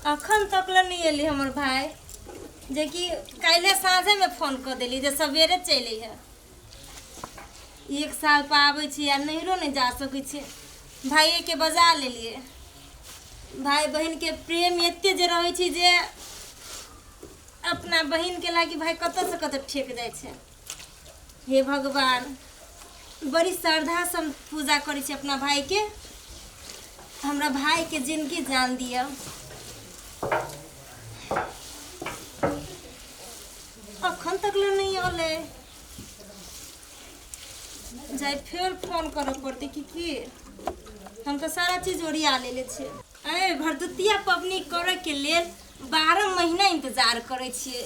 अखन तक ले नहि एली हमर भाई, जेकि काल्हि साँझेमे फोन कऽ देली जे सवेरे चलि अइहे। एक साल पर आबै छी आ नैहरो नहि जा सकै छी। भाइएके बजा लेलियै। भाय बहिनके प्रेम एते जे रहै छै जे अपना बहिनके लागि भाय कतऽसँ कतऽ ठेक जाइ छै। हे भगवान, बड़ी श्रद्धासँ हम पूजा करै छी अपना भाइके, हमरा भाइके जिनगी जान दिअ। अखन तक ले नहि अलै। जाय फेर फोन करऽ पड़तै कि की। हम तऽ सारा चीज ओरिया लेले छियै। अय भरदुतिया पबनी करैके लेल 12 महीना इंतजार करै छियै।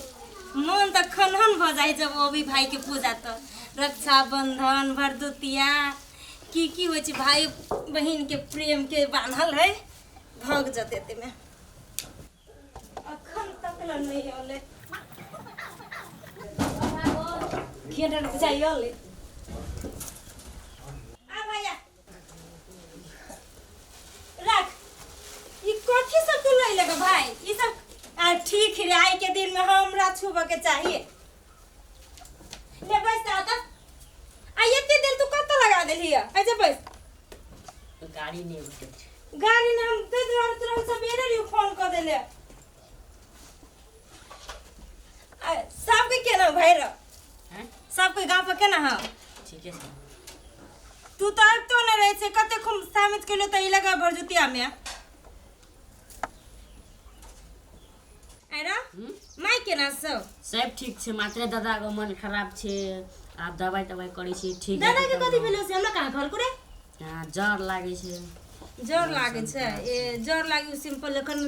मन तऽ खनहन भऽ जाइ जब अबै भाइके पूजा। तऽ रक्षाबंधन, भरदुतिया की की होइ छै, भाय बहिनके प्रेमके बान्हल है। भग जतै एतेमे। अखन तक ल नहि अलै। घेरल बुझाइ अलै। आ भैया रख, ई कथी सब तू लय लगे भाई ई सब? आ ठीक रे, आइ के दिन में हमरा छुबऽ के चाहिए। ले बैस ता त। आ एते देर तू कतऽ लगा देलही? आ जे बैस। गाड़ी नहि भेटैत छै। गाड़ी ने हम ताहि दुआरे तुरंत सवेरे रहियो फोन कऽ देले। आ सबके केना भाई र? हैं? सबके गाँव पर केना? हँ ठीके छै। तू तऽ अबितो नहि रहै छै। कते खूब सामित केलियो तऽ ई लगा भरजुतियामे आइ। हम्म? माय केना सब? सब ठीक छै, मात्र दादाके मन खराब छै। आब दवाइ तवाइ करै छी, ठीक दादा हेतै के तब कथी ने। भेलो से हमरा कहाँ कहलको रे? हँ, जर लागै छै। जर लागै छै? ए जर लागी सिंपल, एखन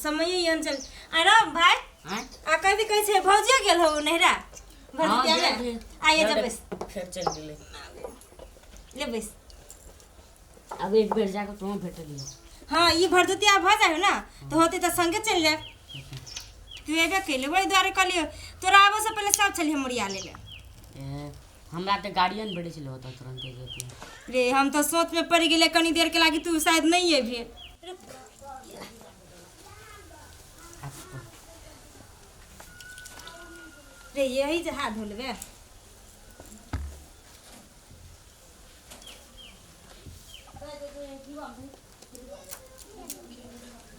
समय एहन चल। आइ रे भाय। आँय? आ कथी कहै छै, भौजियो गेल हो नैहरा हँ, भरदुतियामे? गेल रहियै। आइए गेल जा रहियै, बैस। फेर चलि गेलै। ले बैस। आब एक बेर जाकऽ तोहूँ भेटलियै। हँ, ई भरदुतिया भऽ जाइ हो ने तऽ होतै तऽ संगे चलि जायब। तू एबे कैले, ओहि दुआरे कहलियौ। तोरा आबऽ से पहिले सब छलियै हम ओरिया लेले। ए, हमरा तऽ गाड़िए ने भेटै छलै ओतऽ, तुरन्ते जैतियै। रे हम तऽ सोच में पड़ि गेलै कनी देर के लागि तू शायद नहीं एबही। रे यही जे हाथ धो लेबे।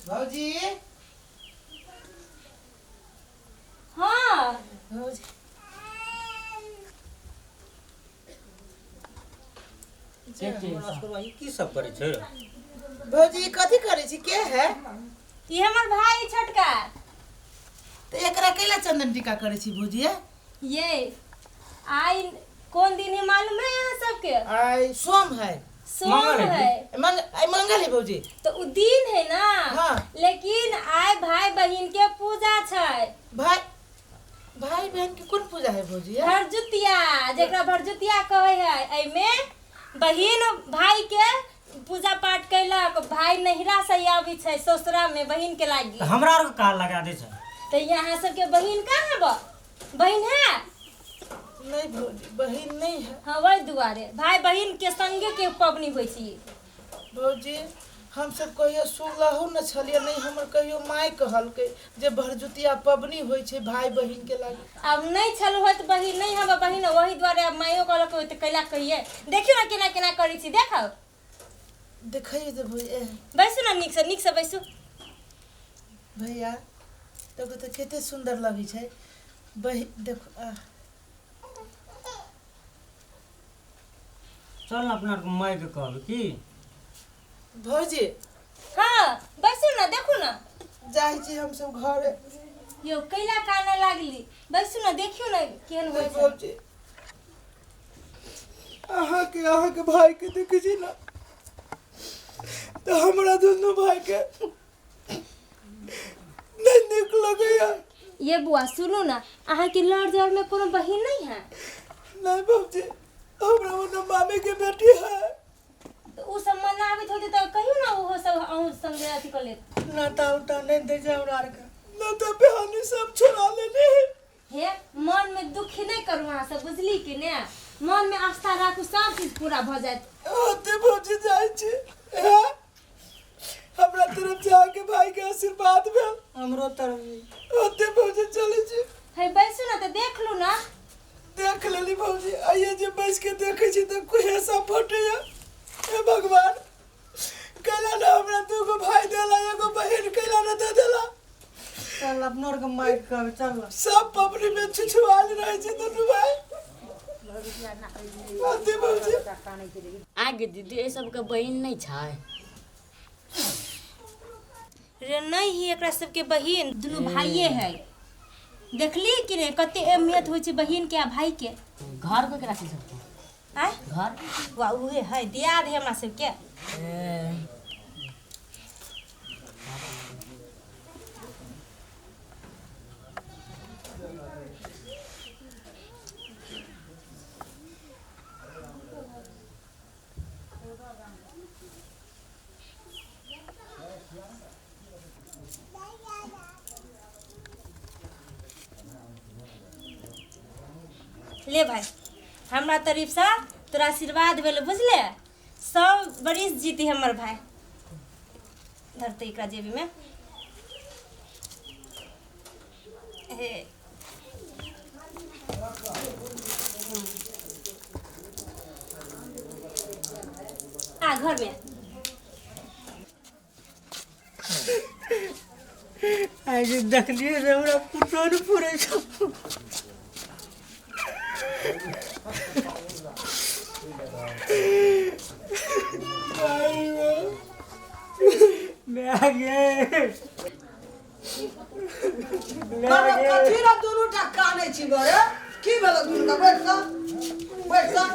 भौजी। हाँ। भौजी। की सब करै छै? भौजी, ई कथी करै छी? के है? ई हमर भाई छोटका। तऽ एकरा कैला चंदन टीका करै छी भौजी? ये आइ कोन दिन है मालूम है यहाँ सबके? आइ सोम है। सोम मंगल है। है। मंग आइ मंगल है भौजी। तो उ दिन है ना। हाँ। लेकिन आइ भाई बहिन के पूजा छै। भाई भाई बहन के कोन पूजा है भौजी? भरजुतिया, जेकरा भरजुतिया कहै है। एहिमे बहिन भाई के पूजा पाठ कैलक। भाई नैहरा से आबै छै ससुरा में बहिन के लागी। तऽ हमरा आरके कहाँ लगा दै छै? तऽ यहाँ सबके बहिन कहाँ बा? बहिन है? नहीं भौजी, बहिन नहीं है। हाँ, वही दुआरे भाई बहिन के संगे के पबनी होइ छै ई। भौजी, हमसब कहियो सुनलहु न छलियै, नहि हमर कहियो माय कहलकै जे भरजुतिया पबनी होइ छै भाय बहिन के लागी। आब नहि छल होत बहिन, नहि हब बहिन, वही दुआरे आब माइयो कहलक तऽ कैला कहिए। देखियौ ने केना केना करै छी, देखौ। देखियौ तऽ भौजी, एह। बैसू ने नीकसँ, नीकसँ बैसू। भैया, देखो तऽ कते सुन्दर लगै छै बहिन, देखो आह। चल ने अपना आरके मायके कहबै की। भौजी। हाँ, बैसू ने, देखू ने। जाइ छी हमसब घरे। यौ, कैला कानऽ लागली? बैसू ने, देखियौ ने केहन होइ नहि छै। भौजी, अहाँके अहाँके भाइके देखै छी ने तऽ हमरा दुनू भाइके नहि नीक लगैया। ये बुआ, सुनू ने, अहाँके लड़ जड़ में कोनो बहिन नहीं है? नहि भौजी, हमरा ओना मामी के बेटी है। तऽ ओ सब मनाबैत होतै तऽ कहियौ ने, ओहो सब अहूँ संगे अथी कऽ लेत। नाता उता नहि दै छै हमरा आरके, नाता बिहानी सब छोड़ा लेने है। हे, मन में दुखी नहीं करू अहाँ सब, बुझली कि ने? मन में आस्था राखू, सब चीज पूरा भऽ जायत। होते भौजी, जाइ छी। हैं? हमरा तरफ। तरफ से अहाँके भाई के आशीर्वाद भेल। हमरो तरफ। ओते भौजी चलै छी। है बैसू ना तऽ देख लू ना। देख लेली भौजी, आइए जे बैस के देखै छी तऽ कुहेसा फटैया। हे भगवान, कैला ना हमरा दूगो भाई देला, एगो बहिन कैला ना दे देला। चल अपनो आरके माय के कहबै चल ना। सब पबनी में छुछुआल रहे छै दुनू भाई। ओते भौजी। आगे दीदी एहि सबके बहिन नहि छै? रे नहीं ही एकरा सबके बहिन, दुनू भाइये है। देखली कि नहीं कते अहमियत होइ छै बहिन के आ भाई के। घर केकरा छै सबके? आँय? घर? वाह उहे है, दियाद है हमरा सबके। ए, ले भाई, हमरा तरफ से तोरा आशीर्वाद भेल, बुझले? सब बरिस जीती हमर भाई। धरते एकरा जेबी में। हे आ घर में। आइ जे देखलियै से हमरा कुछो नहि फुरै छौ। माय गे, माय गे। कथी रे दुनू टा कानै छी बरे? की भेलो दुनू टा? बैठ तऽ, बैठ तऽ।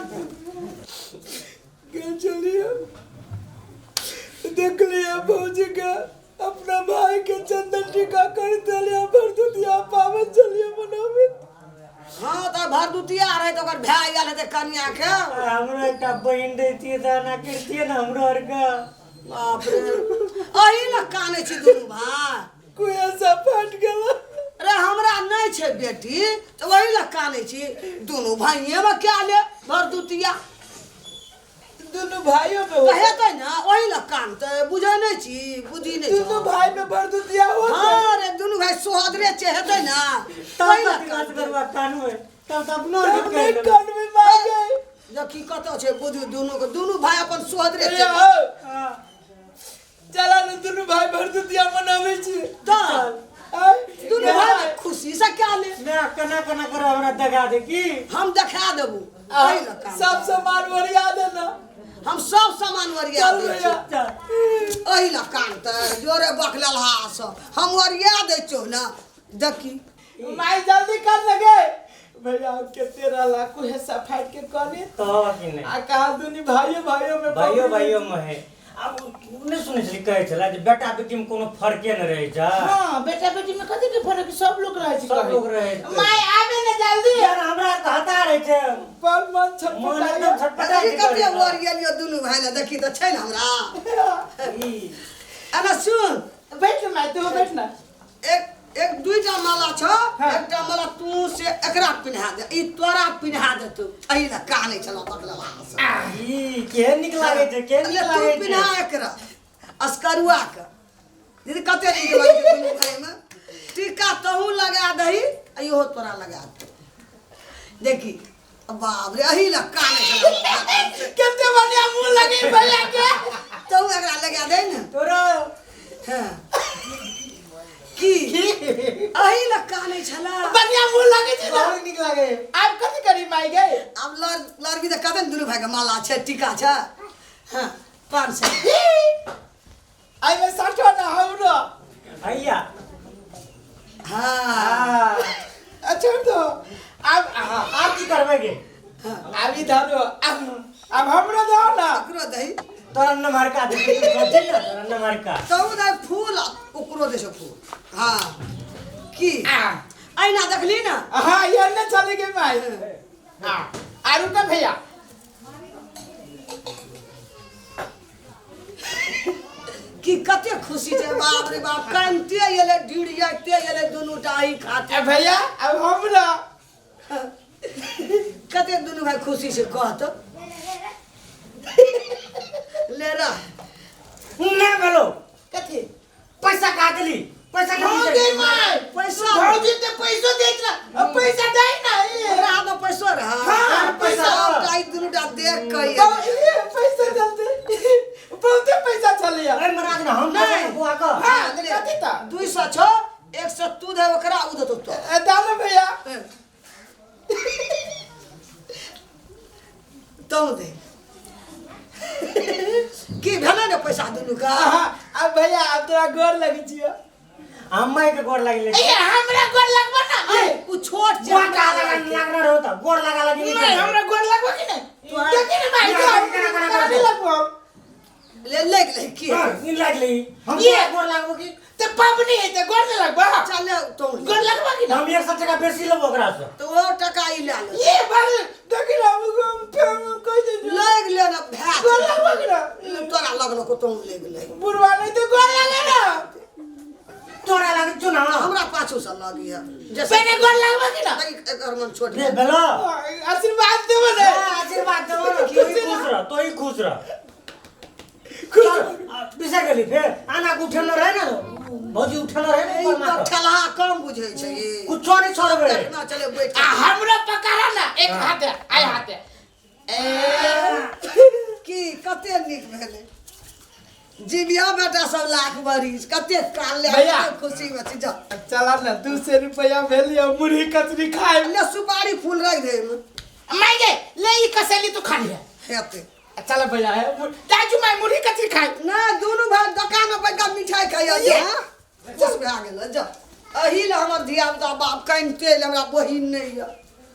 के चलिए देख लिया भौजी के अपना भाई के चंदन टीका कर दिया, भरदुतिया पावन चलिए मनावे। हाँ तऽ भरदुतिया रहै तऽ ओकर भाय आयल हेतै कनिया के। हमरो एकटा बहिन दैतियै तऽ एना करितियै ने हमरो आरके। बाप रे, अही लए कानै छी दुनू भाय? कुहेसा फाटि गेल। अरे हमरा नहि छै बेटी तऽ ओही लए कानै छी। दुनू भाइये मे कए ले भरदुतिया। दुनू भाइयों में तऽ हेतै ने, ओही लए कानतै। बुझै नहि छी, बुद्धि नहि दुनू छौ। भाई में भरदुतिया हो। हाँ रे, दुनू भाई सोहदरे छै, हेतै ने, तब ओही लए कथी कानतै। करबा कानबै तब तऽ अपनो आरके तब कहि नहीं लेबै। कानबै माय गे। देखी कतऽ छै बुझू, दुनू के दुनू भाई अपन सोहदरे ए छै। हो, हाँ। चला ने दुनू भाई भरदुतिया मनाबै छी। तऽ आय दुनू भाई खुशी से कए ले। ना केना केना कर हमरा देखा दे की। हम देखा देबू, ओही लए कानतै। सब सामान ओरिया देना। हम सब सामान ओरिया चल दै भैया। छी। चल। एहि लए कानतै, जोरे बकलेलहा सब हम ओरिया दै छियौ ने। देखी माई जल्दी कर लगे भैया, केते रहला कुहेसा फाटि के कहली तऽ कि नहि आ कहा दुनू भाइयो भाइयो में भाइयो भाइयो मे है। आब नहि सुनै छली कहै छलै जे बेटा बेटी मे कोनो फर्के नहि रहै छै। हाँ, बेटा बेटी में कथी के फर्क, सब लोग रहै छै। सब लोग रहै छै। माई आबे ने जल्दी। यार हमरा आरके हता रहै छै, पर मन मन छटपटाइया। एकदम छटपटाइ देखी छै। कते ओरियलियौ दुनू भाई लए, देखी तऽ छै ने हमरा। ई एना सुन, बैठ माई, तू बैठ ना। एक एक दुईटा माला छौ। हाँ। एकटा माला तू से एकरा पिन्हा दे, ई तोरा पिन्हा देतौ। एहि लए कानै छलौ बकलेलहा सब। ई केहन नीक लागै छै, केहन नीक ले तू लागै छै। पिन्हा एकरा अस्करुआ के। दीदी कते नीक लगै छै दुनू भाई मे। टीका तहू लगा दही आ इहो तोरा लगा दे। देखी बाप रे, एहि लए कानै छलौ। केते बढ़िया मुंह लगी भैया के। तहू एकरा लगा दे ने। तोरा हाँ। की एहि लए कानै छला? बढ़िया मुंह लगे छै ना। बहुत नीक लागे। आब कथी करी माई गे? आब लड़ लड़की तऽ कते ने दुनू भाई के माला छै, टीका छै। हाँ 500। आई में साठो ना हमरो। भैया। हाँ। अच्छा तो आब हाँ, आब की करबै गे? आब ई धरो, आब आब हमरो दो ना। ओकरो दही। तोरा नमहरका दे, सोचै ने तोरा नमहरका। तहू दही फूल, आ ओकरो दै छै फूल। हाँ की आ अहिना देखली ने? हाँ, ये ने चली गई माई। हाँ आ रुका भैया। की कते खुशी छै, बाप रे बाप, कानिते एलै, डिरियाइते एलै दुनू टा एहि खातिर। ए भैया अब हमरा। कते दुनू भाई खुशी से कहत। ले रह। नहि भेलो। कथी? गेली पैसा हो नहीं गई माय पैसा भौजी ते पैसो देत ना अब पैसा दे ना ये तोरा हाथ में पैसो रहा हाँ, पैसा पैसा। आई दुनू टा देख के भौजी ये पैसा चलते बहुते पैसा चलिया अरे महाराज ना हम नहीं। बुआ का हाँ कथी ता 200 छौ 100 तू दे ओकरा उ देतो तो ए, दादा भैया तू दे की भेलै ने पैसा दुनू का हाँ, अब भैया अब तोरा गोर लगी छियो हम माई के गोर लागी ए हमरा गोर लगबो ना ए, उ छोट छै बुआ का लगा लागना रहो त गोर लगा लगी नहीं हमरा गोर लगबो कि नहीं तोरा- देखी ना भाई ना, ना, ना, ना, ना। लगबो हम। ले ले ले की हां इन लागली हम ये। गोर लागबो की ते पबनी है ते गोर नहीं लगबो चल तू गोर लगबो कि ना हम 100 टका बेसी लेबो ओकरा से तो ओ टका ई ले ले ये भाई देखी ना हम फेम कह दे लग ले ना भै गोर लगबो कि ना तोरा लगलो को तू ले ले बुढ़वा नहीं तो गोर लगे ना तोरा लागे चुना हमरा पाछू से लगी है जैसे पहले गोर लगबो कि ना एकर मन छोट रे बेलो आशीर्वाद देबो ना आशीर्वाद देबो ना तू ही खुश रह तो ही खुश रह खुश चल, बिसर गेली फेर आना के उठेने रहे ना भौजी उठेने रहे ना ई ऊपर तो माथा। ठेलहा कम बुझै छै ई कुछो नहीं छोड़बे देखना चले बैठ आ हमरा पकड़ा ना एक हाथ आय हाथ ए की कते नीक भेलै जीविया बेटा सब लाख बरिस कते काल ले भैया। खुशी में छी जा चला ना 200 रुपया भेलियो मुरही कचरी खाए ले सुपारी फूल रख दे एमे माय गे ले ई कसैली तू खा लिया हेतै चल भैया है दाजू माय मुरही कचरी खाए ना दुनू भाई दोकान में बैठ के मिठाई खाइया ये। जा खुश भए गेल जा एही ले हमर धिया पुता बाप कानिते ले हमरा बहिन नहि यऽ।